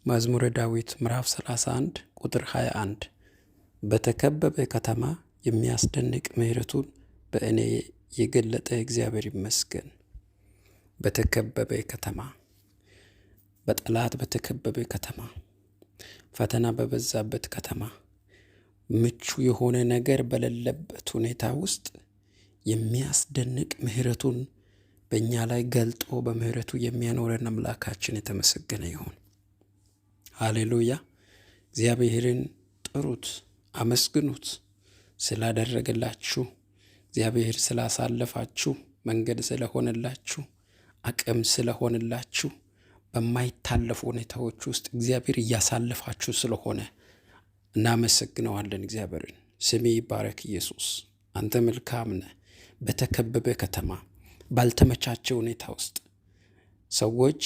መዝሙረ ዳዊት ምዕራፍ 31 ቁጥር 21፣ በተከበበ ከተማ የሚያስደንቅ ምሕረቱን በእኔ የገለጠ እግዚአብሔር ይመስገን። በተከበበ ከተማ፣ በጠላት በተከበበ ከተማ፣ ፈተና በበዛበት ከተማ፣ ምቹ የሆነ ነገር በሌለበት ሁኔታ ውስጥ የሚያስደንቅ ምሕረቱን በእኛ ላይ ገልጦ በምሕረቱ የሚያኖረን አምላካችን የተመሰገነ ይሁን። ሃሌሉያ። እግዚአብሔርን ጥሩት፣ አመስግኑት። ስላደረገላችሁ፣ እግዚአብሔር ስላሳለፋችሁ፣ መንገድ ስለሆነላችሁ፣ አቅም ስለሆነላችሁ፣ በማይታለፉ ሁኔታዎች ውስጥ እግዚአብሔር እያሳለፋችሁ ስለሆነ እናመሰግነዋለን እግዚአብሔርን። ስሜ ይባረክ ኢየሱስ፣ አንተ መልካም ነህ። በተከበበ ከተማ፣ ባልተመቻቸ ሁኔታ ውስጥ፣ ሰዎች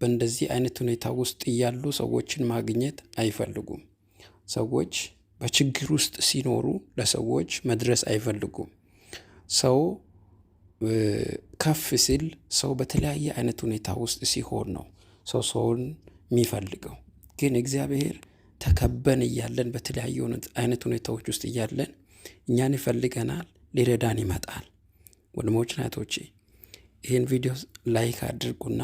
በእንደዚህ አይነት ሁኔታ ውስጥ እያሉ ሰዎችን ማግኘት አይፈልጉም። ሰዎች በችግር ውስጥ ሲኖሩ ለሰዎች መድረስ አይፈልጉም። ሰው ከፍ ሲል፣ ሰው በተለያየ አይነት ሁኔታ ውስጥ ሲሆን ነው ሰው ሰውን የሚፈልገው። ግን እግዚአብሔር ተከበን እያለን፣ በተለያዩ አይነት ሁኔታዎች ውስጥ እያለን እኛን ይፈልገናል፣ ሊረዳን ይመጣል። ወንድሞች፣ እህቶቼ፣ ይህን ቪዲዮ like አድርጉና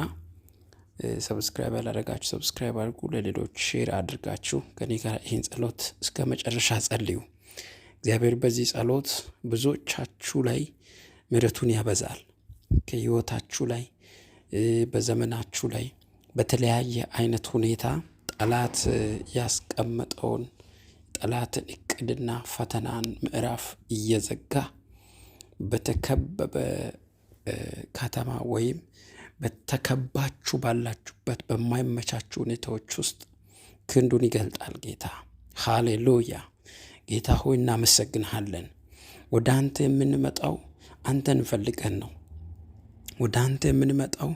subscribe ያላደረጋችሁ subscribe አድርጉ፣ ለሌሎች share አድርጋችሁ ከኔ ጋር ይህን ጸሎት እስከ መጨረሻ ጸልዩ። እግዚአብሔር በዚህ ጸሎት ብዙዎቻችሁ ላይ ምሕረቱን ያበዛል። ከህይወታችሁ ላይ፣ በዘመናችሁ ላይ በተለያየ አይነት ሁኔታ ጠላት ያስቀመጠውን ጠላትን እቅድና ፈተናን ምዕራፍ እየዘጋ በተከበበ ከተማ ወይም በተከባችሁ ባላችሁበት በማይመቻችሁ ሁኔታዎች ውስጥ ክንዱን ይገልጣል ጌታ። ሃሌሉያ። ጌታ ሆይ እናመሰግንሃለን። ወደ አንተ የምንመጣው አንተን ፈልገን ነው። ወደ አንተ የምንመጣው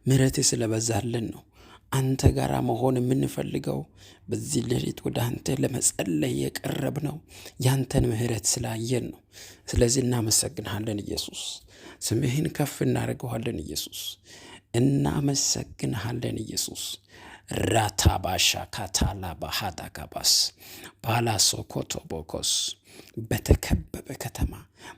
ምሕረት ስለበዛልን ነው። አንተ ጋር መሆን የምንፈልገው፣ በዚህ ሌሊት ወደ አንተ ለመጸለይ የቀረብነው ያንተን ምሕረት ስላየን ነው። ስለዚህ እናመሰግንሃለን ኢየሱስ። ስምህን ከፍ እናደርገዋለን ኢየሱስ። እናመሰግንሃለን ኢየሱስ። ራታባሻ ካታላ ባሃዳጋባስ ባላሶኮቶቦኮስ። በተከበበ ከተማ፣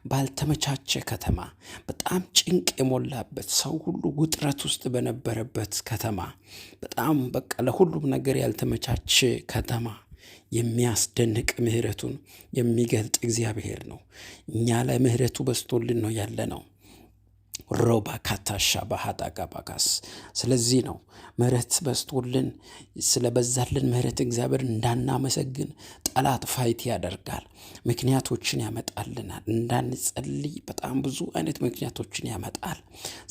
ባልተመቻቸ ከተማ፣ በጣም ጭንቅ የሞላበት፣ ሰው ሁሉ ውጥረት ውስጥ በነበረበት ከተማ፣ በጣም በቃ ለሁሉም ነገር ያልተመቻቸ ከተማ የሚያስደንቅ ምሕረቱን የሚገልጥ እግዚአብሔር ነው። እኛ ላይ ምሕረቱ በዝቶልን ነው ያለ ነው። ሮባ ካታሻ ባህዳጋባጋስ። ስለዚህ ነው ምሕረት በዝቶልን፣ ስለበዛልን ምሕረት እግዚአብሔር እንዳናመሰግን ጠላት fight ያደርጋል። ምክንያቶችን ያመጣልናል። እንዳንጸልይ በጣም ብዙ አይነት ምክንያቶችን ያመጣል።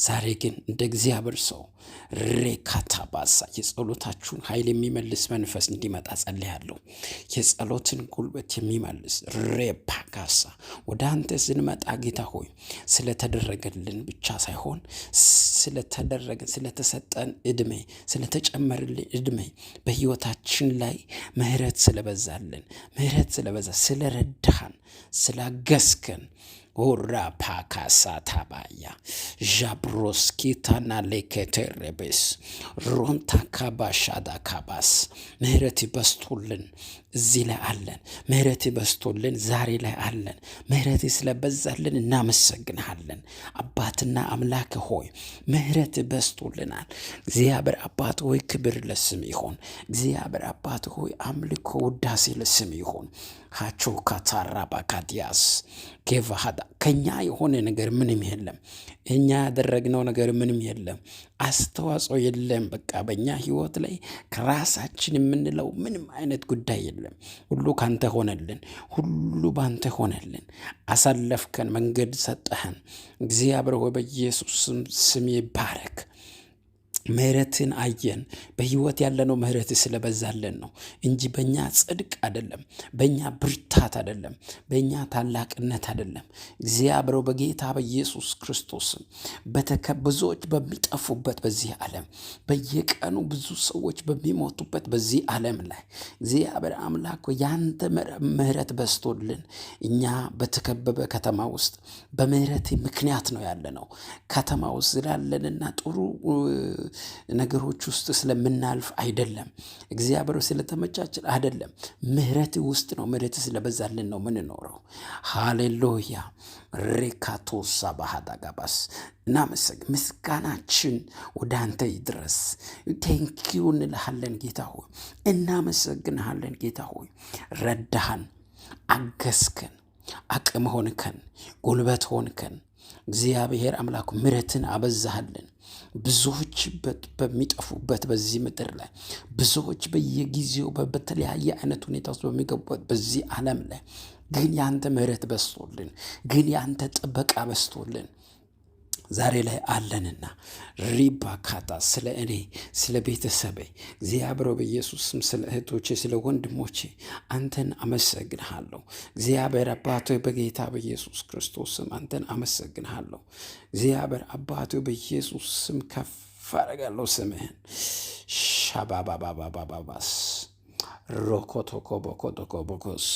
ዛሬ ግን እንደ እግዚአብሔር ሰው ሬካታባሳ የጸሎታችሁን ኃይል የሚመልስ መንፈስ እንዲመጣ ጸልያለሁ። የጸሎትን ጉልበት የሚመልስ ሬፓካሳ። ወደ አንተ ስንመጣ ጌታ ሆይ ስለተደረገልን ብቻ ሳይሆን ስለተደረገ፣ ስለተሰጠን እድሜ፣ ስለተጨመረልን እድሜ፣ በህይወታችን ላይ ምህረት ስለበዛልን፣ ምህረት ስለበዛ፣ ስለረዳሃን፣ ስላገዝከን ኦራ ፓካሳ ታባያ ዣብሮስኪታና ሌኬቴሬቤስ ሮንታ ካባሻዳ ካባስ። ምህረት በዝቶልን እዚህ ላይ አለን። ምህረት በዝቶልን ዛሬ ላይ አለን። ምህረት ስለበዛልን እናመሰግንሃለን። አባትና አምላክ ሆይ ምህረት በዝቶልናል። እግዚአብሔር አባት ሆይ ክብር ለስም ይሁን። እግዚአብሔር አባት ሆይ አምልኮ ውዳሴ ለስም ይሁን። ሃቾ ካታራ ባካዲያስ ኬቫሃዳ። ከኛ የሆነ ነገር ምንም የለም። እኛ ያደረግነው ነገር ምንም የለም። አስተዋጽኦ የለም። በቃ በእኛ ህይወት ላይ ከራሳችን የምንለው ምንም አይነት ጉዳይ የለም። ሁሉ ካንተ ሆነልን። ሁሉ ባንተ ሆነልን። አሳለፍከን፣ መንገድ ሰጠህን። እግዚአብሔር ሆይ በኢየሱስ ስም ይባረክ። ምህረትን አየን። በህይወት ያለነው ምህረት ስለበዛልን ነው እንጂ በእኛ ጽድቅ አይደለም፣ በእኛ ብርታት አይደለም፣ በእኛ ታላቅነት አይደለም። እግዚአብሔር በጌታ በኢየሱስ ክርስቶስ ብዙዎች በሚጠፉበት በዚህ ዓለም፣ በየቀኑ ብዙ ሰዎች በሚሞቱበት በዚህ ዓለም ላይ እግዚአብሔር አምላክ ያንተ ምህረት በዝቶልን እኛ በተከበበ ከተማ ውስጥ በምህረት ምክንያት ነው ያለነው። ከተማ ውስጥ ስላለንና ጥሩ ነገሮች ውስጥ ስለምናልፍ አይደለም። እግዚአብሔር ስለተመቻችን አይደለም። ምህረት ውስጥ ነው። ምህረት ስለበዛልን ነው ምንኖረው። ሃሌሉያ ሬካቶሳ ባህዳጋባስ እናመሰግ ምስጋናችን ወደ አንተ ይድረስ። Thank you እንልሃለን ጌታ ሆይ፣ እናመሰግንሃለን ጌታ ሆይ። ረዳሃን፣ አገዝከን፣ አቅም ሆንከን፣ ጉልበት ሆንከን። እግዚአብሔር አምላኩ ምሕረትን አበዛሃልን። ብዙዎች በሚጠፉበት በዚህ ምድር ላይ፣ ብዙዎች በየጊዜው በተለያየ አይነት ሁኔታ ውስጥ በሚገቡበት በዚህ ዓለም ላይ ግን ያንተ ምሕረት በዝቶልን፣ ግን ያንተ ጥበቃ በዝቶልን ዛሬ ላይ አለንና ሪባካታ ስለ እኔ፣ ስለ ቤተሰቤ፣ እግዚአብሔር በኢየሱስ ስም ስለ እህቶቼ፣ ስለ ወንድሞቼ አንተን አመሰግንሃለሁ። እግዚአብሔር አባቶ በጌታ በኢየሱስ ክርስቶስ ስም አንተን አመሰግንሃለሁ። እግዚአብሔር አባቶ በኢየሱስ ስም ከፍ አደርጋለሁ ስምህን። ሻባባባባባባስ ሮኮቶኮቦኮቶኮቦኮስ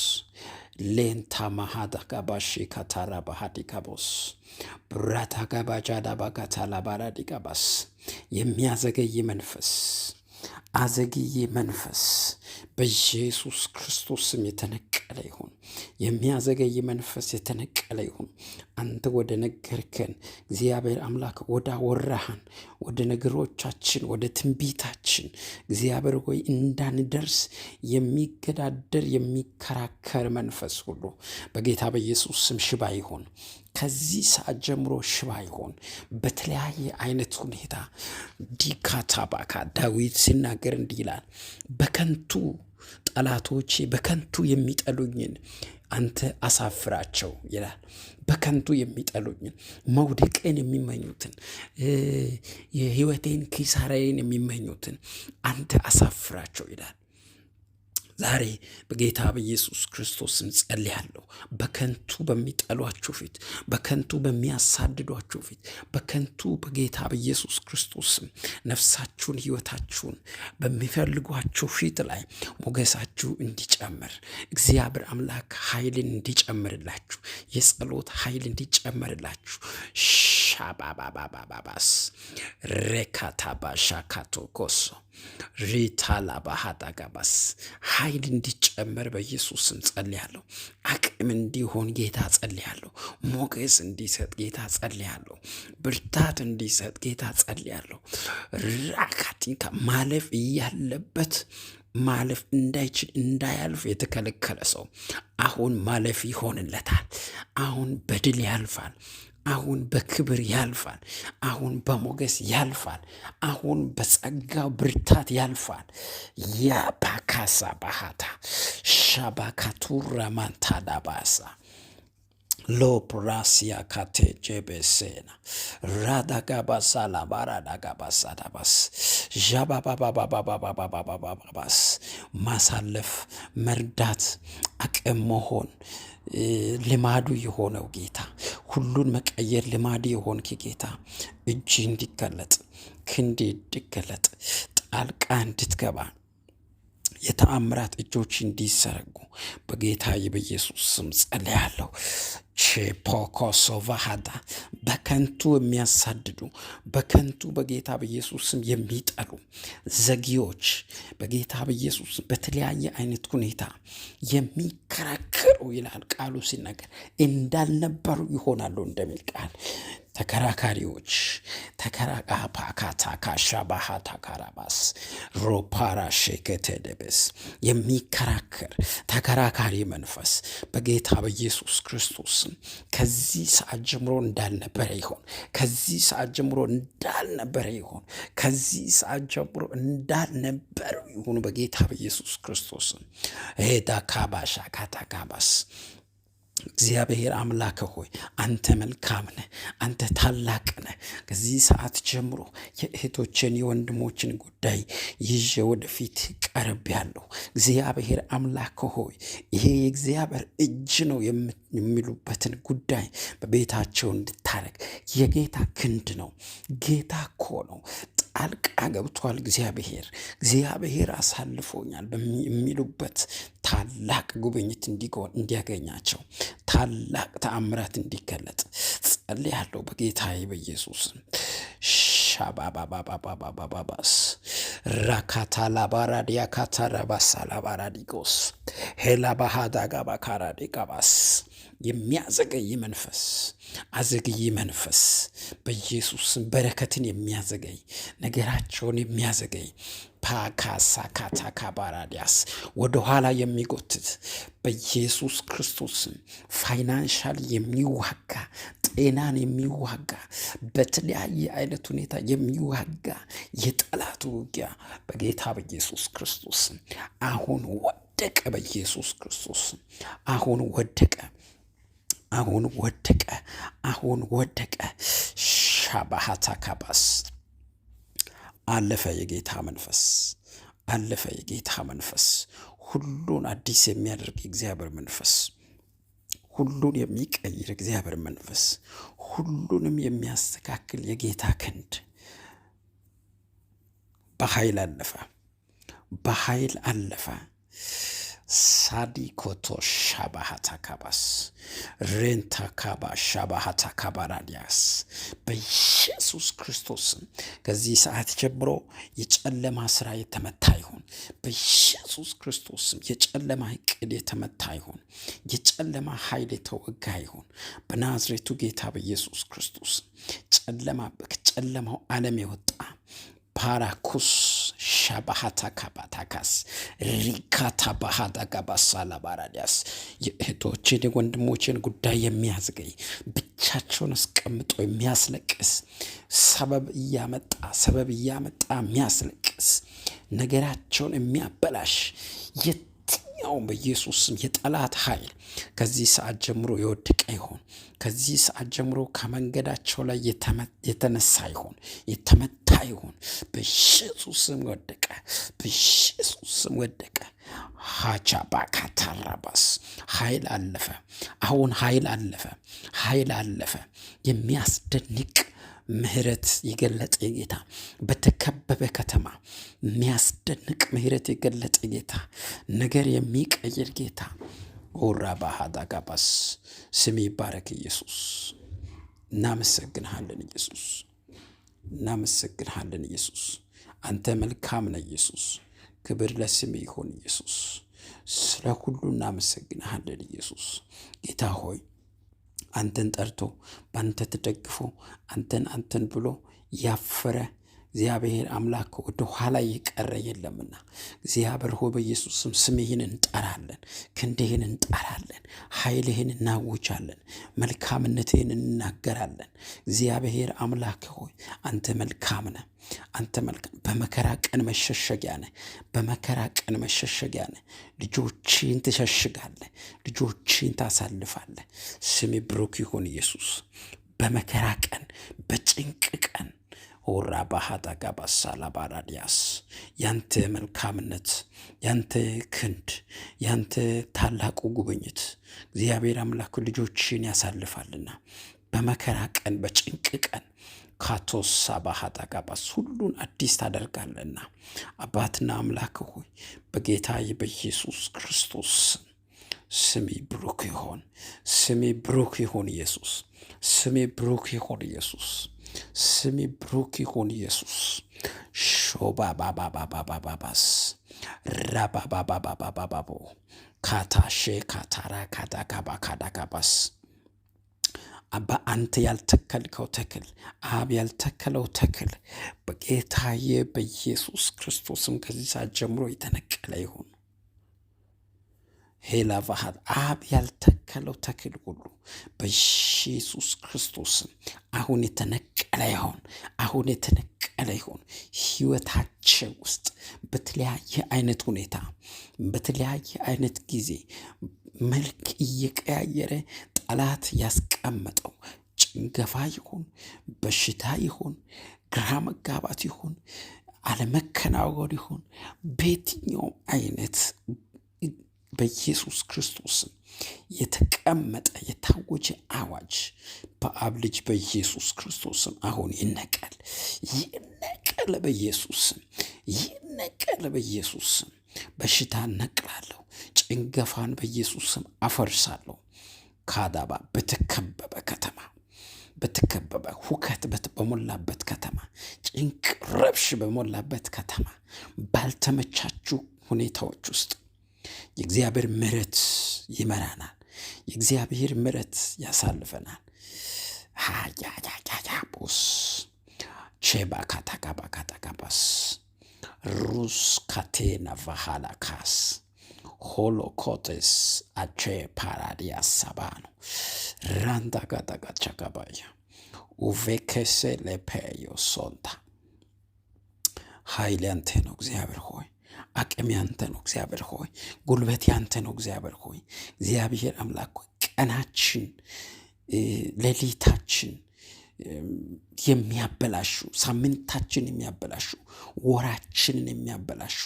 ሌንታ ማሃዳጋባሺ ካታራ ባህዲጋቦስ ብራታጋባጃዳባጋታላባራዲጋባስ የሚያዘገይ መንፈስ፣ አዘግዬ መንፈስ በኢየሱስ ክርስቶስ ስም የተነቀለ ይሁን። የሚያዘገይ መንፈስ የተነቀለ ይሁን። አንተ ወደ ነገርከን፣ እግዚአብሔር አምላክ ወደ አወራሃን፣ ወደ ነገሮቻችን፣ ወደ ትንቢታችን እግዚአብሔር ሆይ እንዳንደርስ የሚገዳደር የሚከራከር መንፈስ ሁሉ በጌታ በኢየሱስ ስም ሽባ ይሁን። ከዚህ ሰዓት ጀምሮ ሽባ ይሆን። በተለያየ አይነት ሁኔታ ዲካታባካ ዳዊት ሲናገር እንዲህ ይላል፣ በከንቱ ጠላቶቼ በከንቱ የሚጠሉኝን አንተ አሳፍራቸው ይላል። በከንቱ የሚጠሉኝን፣ መውደቅን የሚመኙትን፣ የህይወቴን ኪሳራዬን የሚመኙትን አንተ አሳፍራቸው ይላል። ዛሬ በጌታ በኢየሱስ ክርስቶስ ስም ጸልያለሁ። በከንቱ በሚጠሏችሁ ፊት፣ በከንቱ በሚያሳድዷችሁ ፊት፣ በከንቱ በጌታ በኢየሱስ ክርስቶስ ስም ነፍሳችሁን፣ ሕይወታችሁን በሚፈልጓችሁ ፊት ላይ ሞገሳችሁ እንዲጨምር፣ እግዚአብሔር አምላክ ኃይልን እንዲጨምርላችሁ፣ የጸሎት ኃይል እንዲጨምርላችሁ ሻባባባባባስ ሬካታባሻካቶኮሶ ሪታላባሃዳጋባስ ኃይል እንዲጨመር በኢየሱስ ስም ጸልያለሁ። አቅም እንዲሆን ጌታ ጸልያለሁ። ሞገስ እንዲሰጥ ጌታ ጸልያለሁ። ብርታት እንዲሰጥ ጌታ ጸልያለሁ። ራካቲንካ ማለፍ እያለበት ማለፍ እንዳይችል፣ እንዳያልፍ የተከለከለ ሰው አሁን ማለፍ ይሆንለታል። አሁን በድል ያልፋል። አሁን በክብር ያልፋል። አሁን በሞገስ ያልፋል። አሁን በጸጋው ብርታት ያልፋል። ያባካሳ ባሃታ ሻባካቱራ ማንታዳባሳ ሎፕራሲያ ካቴ ጄቤሴና ራዳጋባሳ ላባራዳጋባሳዳባስ ዣባባባባባባባባባባስ ማሳለፍ፣ መርዳት፣ አቅም መሆን ልማዱ የሆነው ጌታ፣ ሁሉን መቀየር ልማዱ የሆንክ ጌታ እጅ እንዲገለጥ፣ ክንድ እንዲገለጥ፣ ጣልቃ እንድትገባ፣ የተአምራት እጆች እንዲዘረጉ በጌታ በኢየሱስ ስም ጸልያለሁ። ቼፖኮሶቫሃዳ በከንቱ የሚያሳድዱ፣ በከንቱ በጌታ በኢየሱስ ስም የሚጠሉ ዘጊዎች፣ በጌታ በኢየሱስ በተለያየ አይነት ሁኔታ የሚከራከሩ ይላል ቃሉ ሲናገር፣ እንዳልነበሩ ይሆናሉ እንደሚል ቃል ተከራካሪዎች ተከራቃፓካታካሻባሃታካራባስ ሮፓራ ሼከቴደቤስ የሚከራከር ተከራካሪ መንፈስ በጌታ በኢየሱስ ክርስቶስ ከዚህ ሰዓት ጀምሮ እንዳልነበረ ይሆን። ከዚህ ሰዓት ጀምሮ እንዳልነበረ ይሆን። ከዚህ ሰዓት ጀምሮ እንዳልነበረ ይሁኑ በጌታ በኢየሱስ ክርስቶስ። ሄዳ ካባሻ ካታካባስ እግዚአብሔር አምላክ ሆይ አንተ መልካም ነህ፣ አንተ ታላቅ ነህ። ከዚህ ሰዓት ጀምሮ የእህቶችን የወንድሞችን ጉዳይ ይዤ ወደፊት ቀርቤያለሁ። እግዚአብሔር አምላክ ሆይ ይሄ የእግዚአብሔር እጅ ነው የሚሉበትን ጉዳይ በቤታቸው እንድታረግ፣ የጌታ ክንድ ነው፣ ጌታ እኮ ነው፣ ጣልቃ ገብቷል እግዚአብሔር፣ እግዚአብሔር አሳልፎኛል የሚሉበት ታላቅ ጉብኝት እንዲያገኛቸው፣ ታላቅ ተአምራት እንዲገለጥ ጸልያለሁ በጌታዬ በኢየሱስ። ሻባባባባባባባስ ራካታ ላባራዲያ ካታራባሳ ላባራዲጎስ ሄላባሃዳጋባካራዲጋባስ የሚያዘገይ መንፈስ፣ አዘግይ መንፈስ በኢየሱስ በረከትን የሚያዘገይ፣ ነገራቸውን የሚያዘገይ፣ ፓካሳካታካባራዲያስ ወደኋላ የሚጎትት፣ በኢየሱስ ክርስቶስ financial የሚዋጋ፣ ጤናን የሚዋጋ፣ በተለያየ አይነት ሁኔታ የሚዋጋ የጠላቱ ውጊያ በጌታ በኢየሱስ ክርስቶስ አሁን ወደቀ። በኢየሱስ ክርስቶስ አሁን ወደቀ። አሁን ወደቀ። አሁን ወደቀ። ሻባሃታ ካባስ አለፈ። የጌታ መንፈስ አለፈ። የጌታ መንፈስ፣ ሁሉን አዲስ የሚያደርግ የእግዚአብሔር መንፈስ፣ ሁሉን የሚቀይር እግዚአብሔር መንፈስ፣ ሁሉንም የሚያስተካክል የጌታ ክንድ በኃይል አለፈ። በኃይል አለፈ። ሳዲኮቶ ሻባሃታ ካባስ ሬንታ ካባ ሻባሃታ ካባራዲያስ በኢየሱስ ክርስቶስ ከዚህ ሰዓት ጀምሮ የጨለማ ስራ የተመታ ይሁን። በኢየሱስ ክርስቶስ የጨለማ እቅድ የተመታ ይሁን። የጨለማ ኃይል የተወጋ ይሁን። በናዝሬቱ ጌታ በኢየሱስ ክርስቶስ ጨለማ ከጨለማው ዓለም የወጣ ፓራኩስ ሻባሃታ ካባታካስ ሪካታ ባሃዳ ጋባሳ ላባራዲያስ የእህቶችን የወንድሞችን ጉዳይ የሚያዝገይ፣ ብቻቸውን አስቀምጦ የሚያስለቅስ፣ ሰበብ እያመጣ ሰበብ እያመጣ የሚያስለቅስ፣ ነገራቸውን የሚያበላሽ የትኛውም በኢየሱስ ስም የጠላት ኃይል ከዚህ ሰዓት ጀምሮ የወደቀ ይሆን። ከዚህ ሰዓት ጀምሮ ከመንገዳቸው ላይ የተነሳ ይሆን፣ የተመታ ይሆን። በኢየሱስ ስም ወደቀ። በኢየሱስ ስም ወደቀ። ሃቻ ባካታራባስ ኃይል አለፈ። አሁን ኃይል አለፈ። ኃይል አለፈ። የሚያስደንቅ ምህረት የገለጠ ጌታ፣ በተከበበ ከተማ የሚያስደንቅ ምህረት የገለጠ ጌታ፣ ነገር የሚቀይር ጌታ፣ ኦራ ባሃዳጋባስ ስም ይባረክ ኢየሱስ። እናመሰግንሃለን ኢየሱስ። እናመሰግንሃለን ኢየሱስ። አንተ መልካም ነህ ኢየሱስ። ክብር ለስም ይሁን ኢየሱስ። ስለ ሁሉ እናመሰግንሃለን ኢየሱስ። ጌታ ሆይ፣ አንተን ጠርቶ፣ በአንተ ተደግፎ፣ አንተን አንተን ብሎ ያፈረ፣ እግዚአብሔር አምላክ ወደ ኋላ የቀረ የለምና እግዚአብሔር ሆይ በኢየሱስ ስም ስምህን እንጠራለን፣ ክንድህን እንጠራለን፣ ኃይልህን እናውጃለን፣ መልካምነትህን እንናገራለን። እግዚአብሔር አምላክ ሆይ አንተ መልካም ነህ። አንተ መልካም፣ በመከራ ቀን መሸሸጊያ ነህ። በመከራ ቀን መሸሸጊያ ነህ። ልጆችን ትሸሽጋለህ፣ ልጆችን ታሳልፋለህ። ስሜ ብሩክ ይሁን ኢየሱስ። በመከራ ቀን፣ በጭንቅ ቀን ኦራ ባሃዳ ጋባሳ ላባራዲያስ ያንተ መልካምነት፣ ያንተ ክንድ፣ ያንተ ታላቁ ጉብኝት እግዚአብሔር አምላክ ልጆችን ያሳልፋልና በመከራ ቀን፣ በጭንቅ ቀን ካቶሳ ባሃዳ ጋባስ ሁሉን አዲስ ታደርጋለና አባትና አምላክ ሆይ በጌታ በኢየሱስ ክርስቶስ ስሜ ብሩክ ይሆን። ስሜ ብሩክ ይሆን ኢየሱስ። ስሜ ብሩክ ይሆን ኢየሱስ። ስሜ ብሩክ ይሁን ኢየሱስ። ሾባባባባባባባስ ራባባባባባባቦ ካታሼ ካታራ ካዳጋባ ካዳጋባስ አባ አንተ ያልተከልከው ተክል፣ አብ ያልተከለው ተክል በጌታዬ በኢየሱስ ክርስቶስም ከዚህ ሰዓት ጀምሮ የተነቀለ ይሁን። ሄላ ቫሃት አብ ያልተከለው ተክል ሁሉ በኢየሱስ ክርስቶስም አሁን የተነቀለ ይሁን። አሁን የተነቀለ ይሁን። ህይወታቸው ውስጥ በተለያየ አይነት ሁኔታ፣ በተለያየ አይነት ጊዜ መልክ እየቀያየረ ጠላት ያስቀመጠው ጭንገፋ ይሁን፣ በሽታ ይሁን፣ ግራ መጋባት ይሁን፣ አለመከናወን ይሁን፣ በየትኛውም አይነት በኢየሱስ ክርስቶስ የተቀመጠ የታወጀ አዋጅ በአብ ልጅ በኢየሱስ ክርስቶስም አሁን ይነቀል፣ ይነቀል፣ በኢየሱስ ስም ይነቀል፣ በኢየሱስ ስም። በሽታን ነቅላለሁ፣ ጭንገፋን በኢየሱስ ስም አፈርሳለሁ። ካዳባ በተከበበ ከተማ በተከበበ፣ ሁከት በሞላበት ከተማ፣ ጭንቅ ረብሽ በሞላበት ከተማ፣ ባልተመቻቹ ሁኔታዎች ውስጥ የእግዚአብሔር ምሕረት ይመራናል። የእግዚአብሔር ምሕረት ያሳልፈናል። ሃያያያያቦስ ቼባ ካታካባ ካታካባስ ሩስ ካቴና ቫሃላካስ ሆሎኮቴስ አቼ ፓራዲያ ሳባኖ ራንዳጋዳጋቻጋባያ ኡቬኬሴ ሌፔዮ ሶንታ። ኃይል ያንተ ነው እግዚአብሔር ሆይ፣ አቅም ያንተ ነው እግዚአብሔር ሆይ፣ ጉልበት ያንተ ነው እግዚአብሔር ሆይ። እግዚአብሔር አምላክ ሆይ፣ ቀናችን ሌሊታችን የሚያበላሹ፣ ሳምንታችን የሚያበላሹ፣ ወራችንን የሚያበላሹ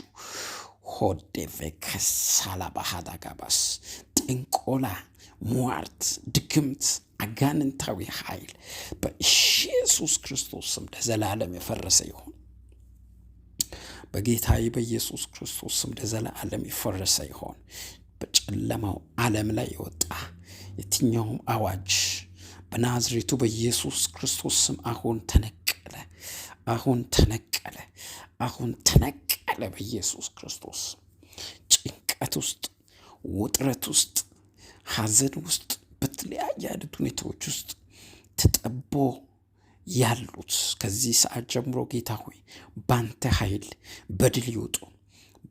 ሆዴቬከሳላባሃዳጋባስ ጥንቆላ፣ ሟርት፣ ድግምት፣ አጋንንታዊ ኃይል በኢየሱስ ክርስቶስ ስም ለዘላለም የፈረሰ ይሁን። በጌታዬ በኢየሱስ ክርስቶስ ስም ለዘላለም የፈረሰ ይሆን። በጨለማው ዓለም ላይ የወጣ የትኛውም አዋጅ በናዝሬቱ በኢየሱስ ክርስቶስ ስም አሁን ተነቀለ፣ አሁን ተነቀለ፣ አሁን ተነቀለ በኢየሱስ ክርስቶስ። ጭንቀት ውስጥ፣ ውጥረት ውስጥ፣ ሐዘን ውስጥ፣ በተለያየ አይነት ሁኔታዎች ውስጥ ተጠቦ ያሉት ከዚህ ሰዓት ጀምሮ ጌታ ሆይ ባንተ ኃይል በድል ይውጡ፣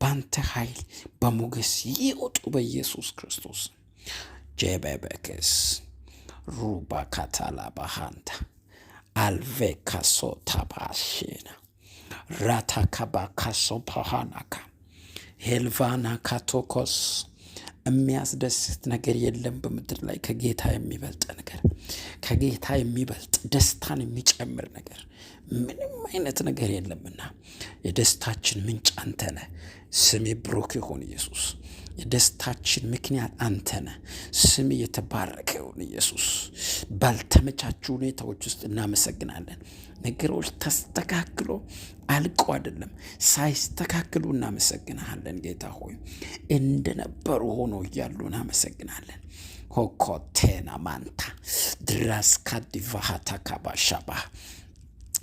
ባንተ ኃይል በሞገስ ይወጡ በኢየሱስ ክርስቶስ። ጄቤቤክስ ሩባ ካታላ ባሃንታ አልቬካሶታባሼና ራታካባካሶፓሃናካ ሄልቫና ካቶኮስ። የሚያስደስት ነገር የለም በምድር ላይ ከጌታ የሚበልጥ ነገር፣ ከጌታ የሚበልጥ ደስታን የሚጨምር ነገር ምንም አይነት ነገር የለምና የደስታችን ምንጭ አንተ ነህ። ስምህ ብሩክ ይሁን ኢየሱስ። የደስታችን ምክንያት አንተ ነህ። ስምህ የተባረከ ይሁን ኢየሱስ። ባልተመቻቹ ሁኔታዎች ውስጥ እናመሰግናለን። ነገሮች ተስተካክሎ አልቆ አይደለም፣ ሳይስተካክሉ እናመሰግናለን። ጌታ ሆይ እንደነበሩ ሆኖ እያሉ እናመሰግናለን። ሆኮቴና ማንታ ድራስካዲቫሃታ ካባሻባ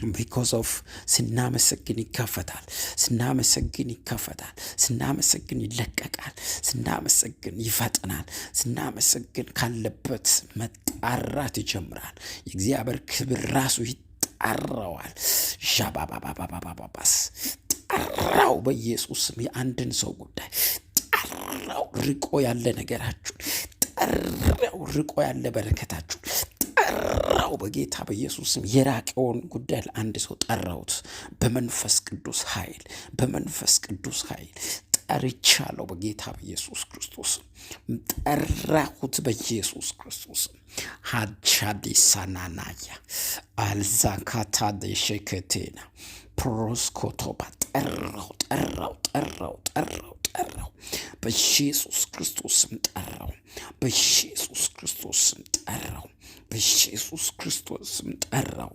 because of ስናመሰግን ይከፈታል። ስናመሰግን ይከፈታል። ስናመሰግን ይለቀቃል። ስናመሰግን ይፈጥናል። ስናመሰግን ካለበት መጣራት ይጀምራል። የእግዚአብሔር ክብር ራሱ ይጣራዋል። ዣባባባባባባስ ጠራው። በኢየሱስ ስም የአንድን ሰው ጉዳይ ጠራው። ርቆ ያለ ነገራችሁን ጠራው። ርቆ ያለ በረከታችሁን ጠራው። በጌታ በኢየሱስ ስም የራቀውን ጉዳይ ለአንድ ሰው ጠራሁት። በመንፈስ ቅዱስ ኃይል፣ በመንፈስ ቅዱስ ኃይል ጠርቻለሁ። በጌታ በኢየሱስ ክርስቶስ ጠራሁት። በኢየሱስ ክርስቶስ ሀቻዲሳናናያ አልዛካታደሸከቴና ፕሮስኮቶባ ጠራው፣ ጠራው፣ ጠራው፣ ጠራው፣ ጠራው። በኢየሱስ ክርስቶስ ስም ጠራው። በኢየሱስ ክርስቶስ ስም ጠራው። በኢየሱስ ክርስቶስ ስም ጠራው፣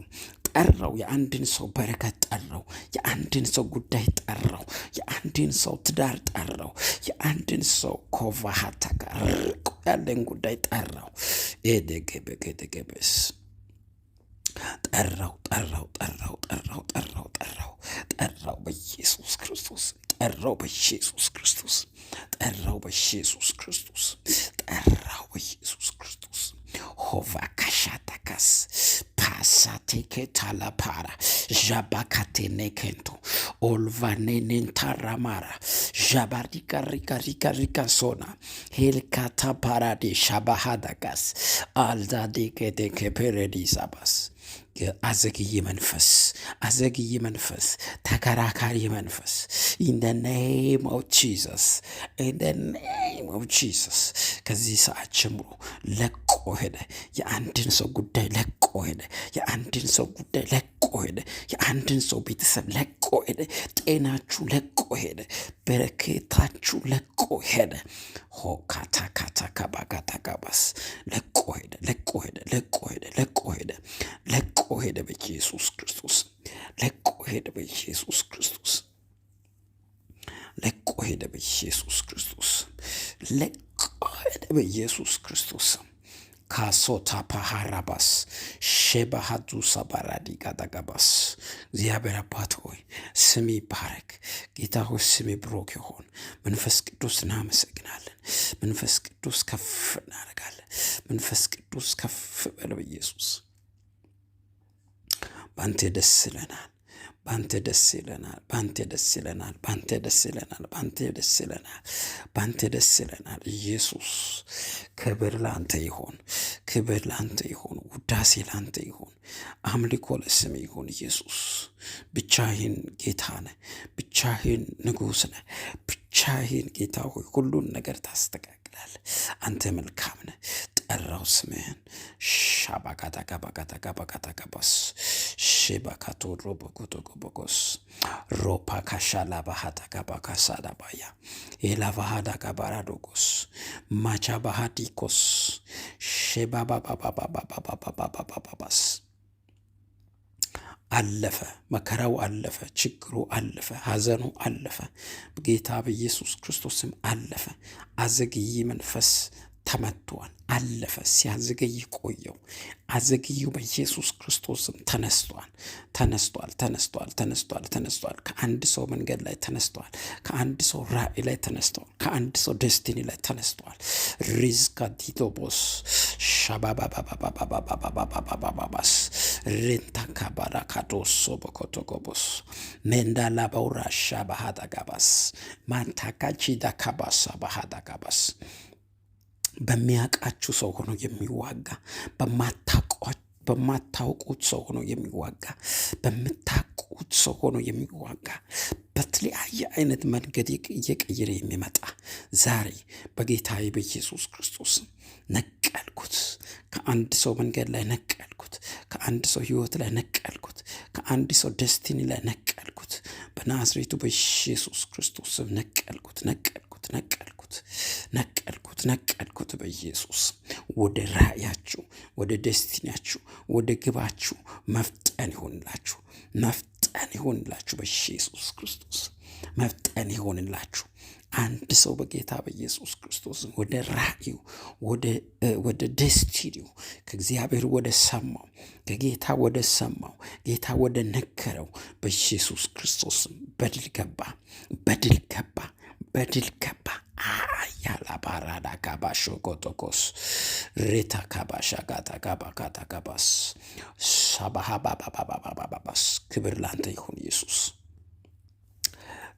ጠራው። የአንድን ሰው በረከት ጠራው። የአንድን ሰው ጉዳይ ጠራው። የአንድን ሰው ትዳር ጠራው። የአንድን ሰው ኮቫሃታ ጋር ርቆ ያለን ጉዳይ ጠራው። ኤደገበገደገበስ ጠራው፣ ጠራው፣ ጠራው፣ ጠራው፣ ጠራው፣ ጠራው፣ ጠራው በኢየሱስ ክርስቶስ ጠራው። በኢየሱስ ክርስቶስ ጠራው። በኢየሱስ ክርስቶስ ጠራው። በኢየሱስ ክርስቶስ ሆቫ ካሻታካስ ፓሳቴኬታላፓራ ዣባካቴኔኬንቶ ኦልቫኔኔንታራማራ ዣባሪካሪካሪካሪካ ሶና ሄልካታ ፓራዴ ሻባሃዳጋስ አልዛዴኬቴኬፔሬዲሳባስ። አዘግይ መንፈስ፣ አዘግይ መንፈስ፣ ተከራካሪ መንፈስ in the name of Jesus, in the name of Jesus ከዚህ ሰዓት ጀምሮ ለቆ ሄደ። የአንድን ሰው ጉዳይ ለቆ ሄደ። የአንድን ሰው ጉዳይ ለቆ ሄደ። የአንድን ሰው ቤተሰብ ለቆ ሄደ። ጤናችሁ ለቆ ሄደ። በረከታችሁ ለቆ ሄደ። ሆካታካታካባካታካባስ ለቆ ሄደ። ለቆ ሄደ። ለቆ ሄደ። ለቆ ሄደ። ለቆ ሄደ በኢየሱስ ክርስቶስ። ለቆ ሄደ በኢየሱስ ክርስቶስ። ለቆ ሄደ በኢየሱስ ክርስቶስ። ለቆ ሄደ በኢየሱስ ክርስቶስ። ካሶታ ፓሃራባስ ሼባሃዱሳ ባራዲጋዳጋባስ። እግዚአብሔር አባት ሆይ ስም ይባረክ። ጌታ ሆይ ስም ብሩክ ይሁን። መንፈስ ቅዱስ እናመሰግናለን። መንፈስ ቅዱስ ከፍ እናደርጋለን። መንፈስ ቅዱስ ከፍ በለው ኢየሱስ። በአንተ ደስ ይለናል። ባንተ ደስ ይለናል። ባንተ ደስ ይለናል። ባንተ ደስ ይለናል። ባንተ ደስ ይለናል። ባንተ ደስ ይለናል። ኢየሱስ ክብር ላንተ ይሁን። ክብር ላንተ ይሁን። ውዳሴ ላንተ ይሁን። አምልኮ ለስም ይሁን። ኢየሱስ ብቻህን ጌታ ነህ። ብቻህን ንጉሥ ነህ። ብቻህን ጌታ ሆይ ሁሉን ነገር ታስተካክላለህ። አንተ መልካም ነህ። ጠራው ስምህን። ሻባጋዳጋባጋዳጋባጋዳጋባስ ሼባካቶ ሮቦጎቶጎቦጎስ ሮፓካሻላባሃዳጋባካሳዳባያ ኤላቫሃዳጋባራዶጎስ ማቻባሃዲኮስ ሼባባባባባባባባባባባስ። አለፈ። መከራው አለፈ። ችግሩ አለፈ። ሐዘኑ አለፈ። በጌታ በኢየሱስ ክርስቶስም አለፈ። አዘግይ መንፈስ ተመቷል። አለፈ። ሲያዘገይ ቆየው። አዘግዩ በኢየሱስ ክርስቶስም ተነስቷል። ተነስቷል። ተነስቷል። ተነስቷል። ተነስቷል። ከአንድ ሰው መንገድ ላይ ተነስቷል። ከአንድ ሰው ራእይ ላይ ተነስቷል። ከአንድ ሰው destiny ላይ ተነስቷል። ሪዝካ ዲቶቦስ ሻባባባባባባባባባባባባስ ሬንታካባራካዶሶ ቦኮቶጎቦስ ሜንዳላበውራሻ ባህዳጋባስ ማንታካቺዳካባሳ ባህዳጋባስ። በሚያውቃችሁ ሰው ሆኖ የሚዋጋ፣ በማታውቁት ሰው ሆኖ የሚዋጋ፣ በምታውቁት ሰው ሆኖ የሚዋጋ፣ በተለያየ አይነት መንገድ እየቀየረ የሚመጣ ዛሬ በጌታዬ በኢየሱስ ክርስቶስ ነቀልኩት። ከአንድ ሰው መንገድ ላይ ነቀልኩት። ከአንድ ሰው ሕይወት ላይ ነቀልኩት። ከአንድ ሰው destiny ላይ ነቀልኩት። በናዝሬቱ በኢየሱስ ክርስቶስ ስም ነቀልኩት፣ ነቀልኩት፣ ነቀልኩት፣ ነቀልኩት፣ ነቀልኩት። በኢየሱስ ወደ ራእያችሁ፣ ወደ destiny ያችሁ፣ ወደ ግባችሁ መፍጠን ይሆንላችሁ፣ መፍጠን ይሆንላችሁ። በኢየሱስ ክርስቶስ መፍጠን ይሆንላችሁ። አንድ ሰው በጌታ በኢየሱስ ክርስቶስ ወደ ራእዩ፣ ወደ destiny ው፣ ከእግዚአብሔር ወደ ሰማው፣ ከጌታ ወደ ሰማው፣ ጌታ ወደ ነገረው በኢየሱስ ክርስቶስ በድል ገባ፣ በድል ገባ፣ በድል ገባ። ያላባራዳ ካባሾ ኮቶኮስ ሬታ ካባሻ ጋታ ጋባ ካታ ጋባስ ሳባሃባባባባባባስ። ክብር ላንተ ይሁን ኢየሱስ።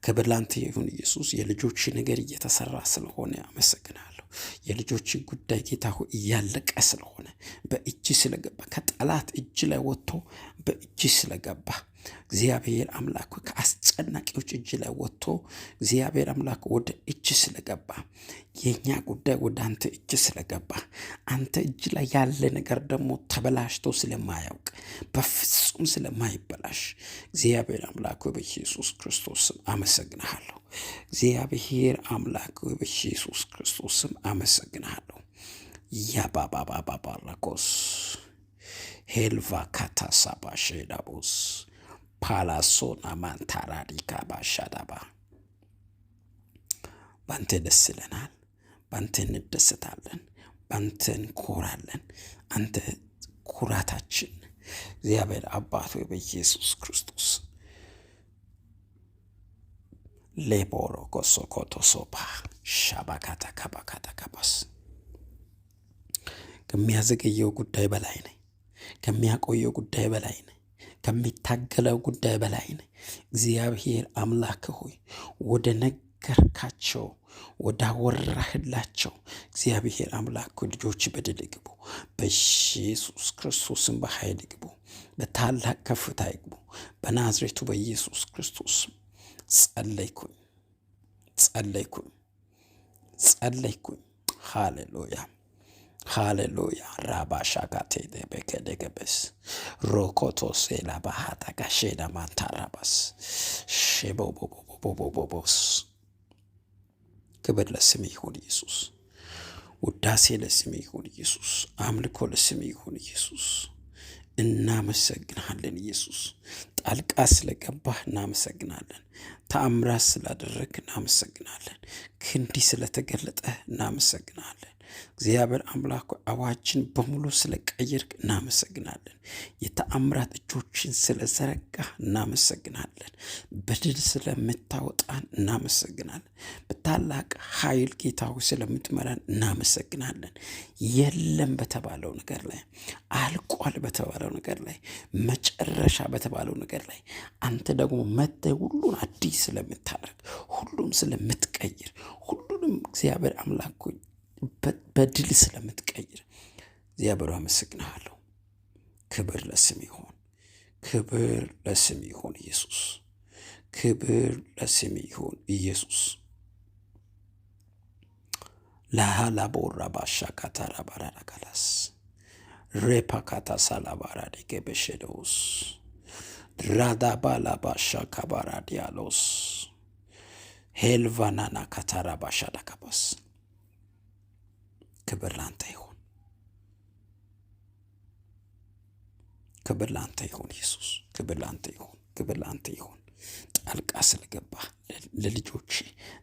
ክብር ላንተ ይሁን ኢየሱስ። የልጆች ነገር እየተሰራ ስለሆነ አመሰግናለሁ። የልጆች ጉዳይ ጌታ ሆይ እያለቀ ስለሆነ፣ በእጅ ስለገባ፣ ከጠላት እጅ ላይ ወጥቶ በእጅ ስለገባ፣ እግዚአብሔር አምላክ ከአስጨናቂዎች እጅ ላይ ወጥቶ እግዚአብሔር አምላክ ወደ እጅ ስለገባ፣ የእኛ ጉዳይ ወደ አንተ እጅ ስለገባ፣ አንተ እጅ ላይ ያለ ነገር ደግሞ ተበላሽቶ ስለማያውቅ፣ በፍጹም ስለማይበላሽ እግዚአብሔር አምላክ በኢየሱስ ክርስቶስ ስም አመሰግንሃለሁ። እግዚአብሔር አምላክ በኢየሱስ ክርስቶስ ስም አመሰግንሃለሁ። ያባባባባባራኮስ ሄልቫ ካታሳባሼዳቦስ ፓላሶና ማንታራዲካ ባሻዳባ። ባንተ ደስ ይለናል፣ ባንተ እንደሰታለን፣ ባንተ እንኮራለን። አንተ ኩራታችን እግዚአብሔር አባት ሆይ በኢየሱስ ክርስቶስ ሌቦሮ ኮሶኮቶሶፓ ሻባካታ ካባካታ ካባስ። ከሚያዘገየው ጉዳይ በላይ ነህ። ከሚያቆየው ጉዳይ በላይ ነህ። ከሚታገለው ጉዳይ በላይ ነህ። እግዚአብሔር አምላክ ሆይ ወደ ነገርካቸው፣ ወዳወራህላቸው እግዚአብሔር አምላክ ልጆች በድል ይግቡ። በኢየሱስ ክርስቶስም በኃይል ይግቡ። በታላቅ ከፍታ ይግቡ። በናዝሬቱ በኢየሱስ ክርስቶስ ጸለይኩኝ፣ ጸለይኩኝ፣ ጸለይኩኝ። ሃሌሉያ፣ ሃሌሉያ። ራባሻጋቴ ቤከደገበስ ሮኮቶሴ ላባሃታጋሼዳ ማንታራባስ ሼቦቦቦቦቦቦስ። ክብር ለስም ይሁን ኢየሱስ። ውዳሴ ለስም ይሁን ኢየሱስ። አምልኮ ለስም ይሁን ኢየሱስ። እናመሰግንሃለን ኢየሱስ። ጣልቃ ስለገባህ እናመሰግናለን። ተአምራት ስላደረግ እናመሰግናለን። ክንዲ ስለተገለጠ እናመሰግናለን። እግዚአብሔር አምላክ አዋጅን በሙሉ ስለቀየርክ እናመሰግናለን። የተአምራት እጆችን ስለዘረጋ እናመሰግናለን። በድል ስለምታወጣን እናመሰግናለን። በታላቅ ኃይል ጌታ ሆይ ስለምትመራን እናመሰግናለን። የለም በተባለው ነገር ላይ፣ አልቋል በተባለው ነገር ላይ፣ መጨረሻ በተባለው ነገር ላይ አንተ ደግሞ መጥተህ ሁሉን አዲስ ስለምታደርግ፣ ሁሉም ስለምትቀይር፣ ሁሉንም እግዚአብሔር አምላክ ሆይ በድል ስለምትቀይር እግዚአብሔር አመሰግንሃለሁ። ክብር ለስም ይሁን፣ ክብር ለስም ይሁን ኢየሱስ፣ ክብር ለስም ይሁን ኢየሱስ። ላሃላቦራ ባሻ ካታራ ባራራ ካላስ ሬፓካታ ሳላባራ ዲገበሸዶስ ራዳባላ ባሻ ካባራ ዲያሎስ ሄልቫናና ካታራ ባሻ ዳካባስ። ክብር ላንተ ይሁን፣ ክብር ላንተ ይሁን ኢየሱስ፣ ክብር ላንተ ይሁን፣ ክብር ላንተ ይሁን። ጣልቃ ስለገባ፣ ለልጆች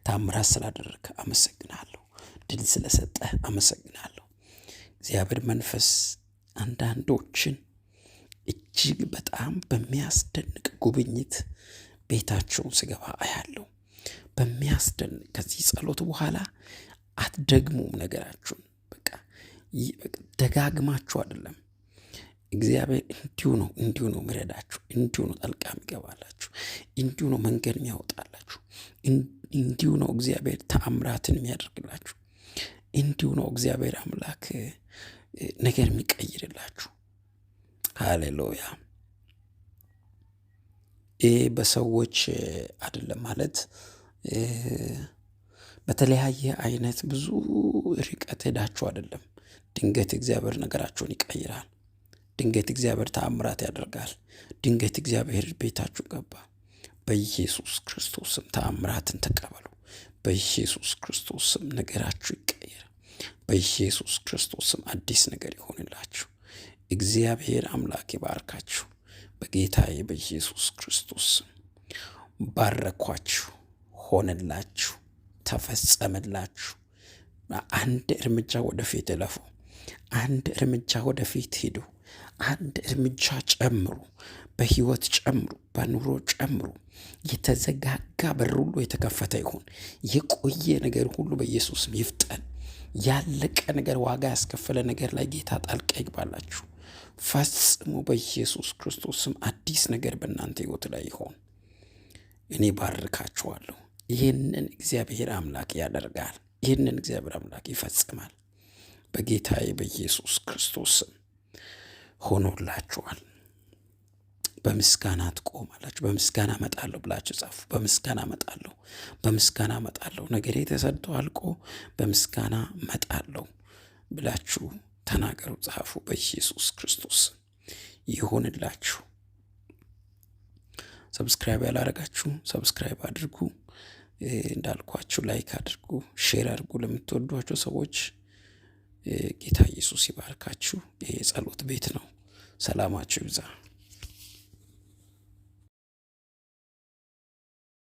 ታምራት ስላደረግህ አመሰግናለሁ። ድል ስለሰጠህ አመሰግናለሁ። እግዚአብሔር መንፈስ አንዳንዶችን እጅግ በጣም በሚያስደንቅ ጉብኝት ቤታቸውን ስገባ አያለሁ። በሚያስደንቅ ከዚህ ጸሎት በኋላ አትደግሙም ነገራችሁን። በቃ ደጋግማችሁ አይደለም። እግዚአብሔር እንዲሁ ነው፣ እንዲሁ ነው የሚረዳችሁ፣ እንዲሁ ነው ጣልቃ የሚገባላችሁ፣ እንዲሁ ነው መንገድ የሚያወጣላችሁ፣ እንዲሁ ነው እግዚአብሔር ተአምራትን የሚያደርግላችሁ፣ እንዲሁ ነው እግዚአብሔር አምላክ ነገር የሚቀይርላችሁ። ሃሌሉያ። ይህ በሰዎች አይደለም ማለት በተለያየ አይነት ብዙ ርቀት ሄዳችሁ አይደለም። ድንገት እግዚአብሔር ነገራችሁን ይቀይራል። ድንገት እግዚአብሔር ተአምራት ያደርጋል። ድንገት እግዚአብሔር ቤታችሁ ገባ። በኢየሱስ ክርስቶስም ተአምራትን ተቀበሉ። በኢየሱስ ክርስቶስም ነገራችሁ ይቀየር። በኢየሱስ ክርስቶስም አዲስ ነገር ይሆንላችሁ። እግዚአብሔር አምላክ ይባርካችሁ። በጌታዬ በኢየሱስ ክርስቶስ ባረኳችሁ። ሆነላችሁ፣ ተፈጸመላችሁ። አንድ እርምጃ ወደፊት እለፉ። አንድ እርምጃ ወደፊት ሂዱ። አንድ እርምጃ ጨምሩ። በህይወት ጨምሩ፣ በኑሮ ጨምሩ። የተዘጋጋ በር ሁሉ የተከፈተ ይሁን። የቆየ ነገር ሁሉ በኢየሱስም ይፍጠን። ያለቀ ነገር፣ ዋጋ ያስከፈለ ነገር ላይ ጌታ ጣልቃ ይግባላችሁ። ፈጽሞ በኢየሱስ ክርስቶስም አዲስ ነገር በእናንተ ህይወት ላይ ይሆን። እኔ ባርካችኋለሁ። ይህንን እግዚአብሔር አምላክ ያደርጋል። ይህንን እግዚአብሔር አምላክ ይፈጽማል። በጌታዬ በኢየሱስ ክርስቶስም ሆኖላችኋል። በምስጋና ትቆማላችሁ። በምስጋና እመጣለሁ ብላችሁ ጻፉ። በምስጋና እመጣለሁ፣ በምስጋና እመጣለሁ፣ ነገሬ ተሰድቶ አልቆ በምስጋና እመጣለሁ ብላችሁ ተናገሩ፣ ጻፉ። በኢየሱስ ክርስቶስ ይሆንላችሁ። Subscribe ያላረጋችሁ subscribe አድርጉ። እንዳልኳችሁ like አድርጉ፣ share አድርጉ ለምትወዷቸው ሰዎች። ጌታ ኢየሱስ ይባርካችሁ። ይሄ የጸሎት ቤት ነው። ሰላማችሁ ይብዛ።